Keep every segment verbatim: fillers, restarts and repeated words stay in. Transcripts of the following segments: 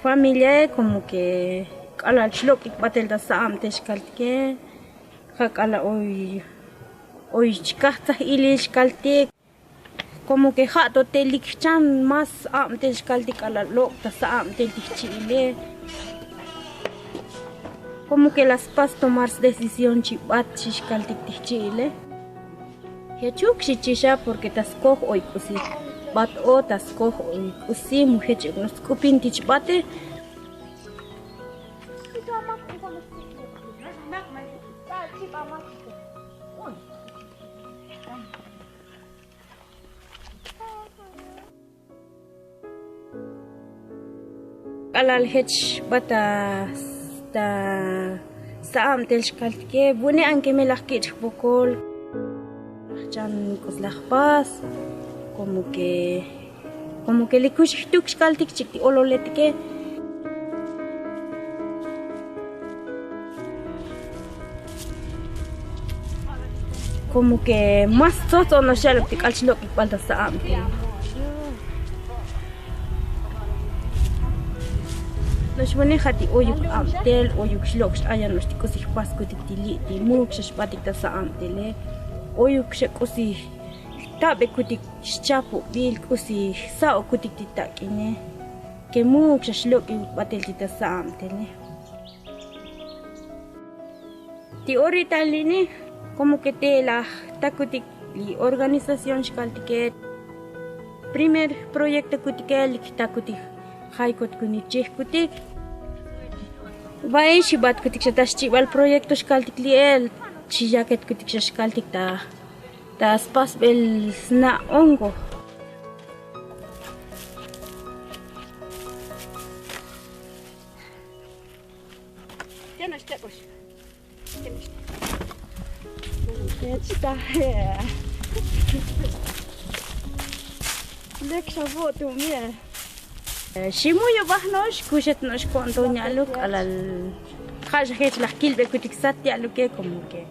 Familiae komo ke k'alal chlok'ik batel ta sa'abtel xkaltike. Ja' k'alal oy oy chkajtzaj ilil xkaltik. Komo ke ja' to te lik jchan mas abtel xkaltik k'alal lok' ta sa'abtel ti jchi'ile. Komo ke la spas tomar sdecisión chibat xi xkaltik ti jchi'ile. Jechuk xi chixa porke ta skoj oy k'usi bat o ta skoj oy k'usi mu jech ek' no sk'upin ti chbate. K'alal jech bat ta ta sa'abtel xkaltike vune' ankeme laj kich' jvokol. Jchan k'us laj pas komo ke komo ke li kux jtuk xkaltik chik ti ololetike. Komo ke mas tzotzo'on oxe'al ti k'al xlok'ik bal ta sa'abtel. No'ox vune' ja' ti oyuk abtel oyuk xlok' x'ayan no'ox ti k'usi jpaskutik ti li' ti muk xa xbatik ta sa'abtele. Oyuk xa k'usi jtabekutik xchapubil k'usi jsa'okutik ti tak'ine. Ke muk xa xlok'ik batel ti ta sa'abtele. Ti orital ine komo ke te laj takutik li organización xkaltike. Primer proyekto kutike lik takutik jay kot kuni chij kutik. Va'i xibat kutik xa ta xchibal proyekto xkaltik li'el. Chi yaket kutik xa xkaltik ta ta spasbel sna' ongo. Lek xa vo'tumie. Ximuyubaj no'ox kuxet no'ox ko'nton ya'luk k'alal ja' xa jech laj kilbekutik sat ya'luke komo ke.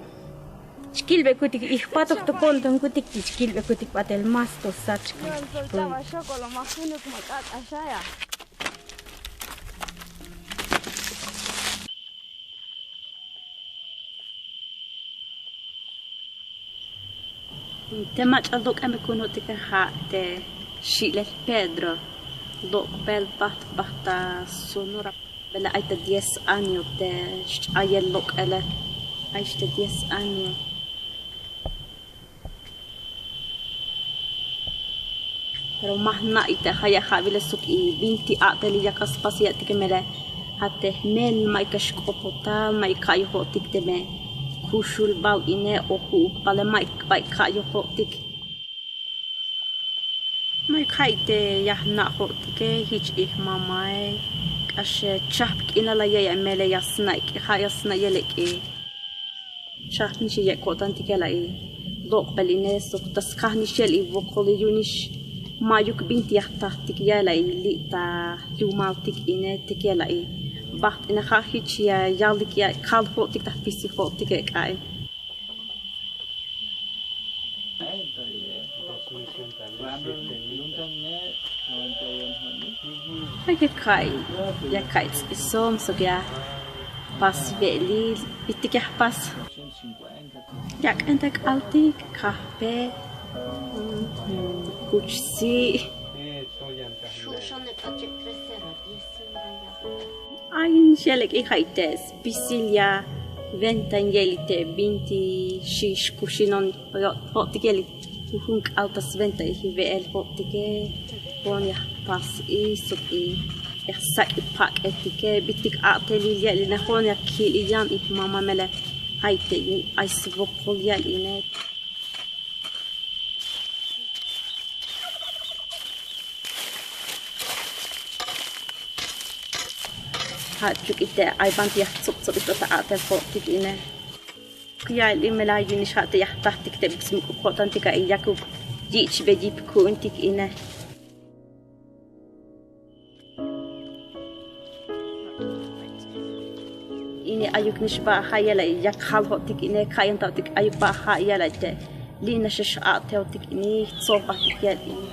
Chkilbekutik ijpatoj to ko'ntonkutik ti chkilbekutik batel mas to sat. Te mach'a lok'em kunutik ja' te xi'lel Pedro lok'bel bajt bajt ta Sonora. Bele ay ta diez año te xch'ayel lok'ele. Ay xta diez año. Pero ma jna' ite ja' ya' ja'bile sok i binti a'telil yak aspas ya'tike mele. Ja' te jmel ma'yuk kax k'opotal ma'yuk ka'yojo'tik teme kuxul baul ine o ju'uk bale ma'yuk ka'yojo'tik. Ma'yuk ja' ite ya jna' jo'tike jich ij mamae. K'ax chajp k'inal la ya'ya' mele ya sna' k'i ja' ya sna' yelek'i. Chajp nix ye' ko'tantik ya'la'i. Lok'bel ine sok ta skaj nix yel i vokoli yu'un nix. Ma'yuk binti ya jtajtik ya'la'i li' ta yumaltik ine tik ya'la'i. Bajt ine ja' jich ya yalik ya kal jo'tik ta jpisi jo'tik ek'a'i. Ay ya ka'i ya ka'i ts'isom sok ya pas ve'lil bitik ya jpas. Yak'en ta k'altik kajpe, kuchsi'. Ay nix yelek'i ja' ite spisil ya venta yeli te binti xix kuxinon. Jo'tik yeli jujun k'al ta sventa ij ve'el jo'tike. Jo'on ya jpas ij sok ij ya jsak'i pak'etike bitik a'telil yeli ne jo'on ya kil ij yan ij mama mele. Ay te yin ay svokol yeli ne. Ja' chuk ite ay banti ya jtsubtsub ito ta a'tel jo'tik ine. Ya'il imelaj yu'un nix ja' te ya jtajtik te bik smuk'ub ko'tantik a'i yakuk yich'be yip ku'untik ine. Ini ayuk nix ba ja' ya'il a'i yak jal jo'tik ine ka'iyan ta o'tik ayuk ba ja' ya'il a'i te li' nax xa'at te o'tik ini jtsojbajtik ya'il ini.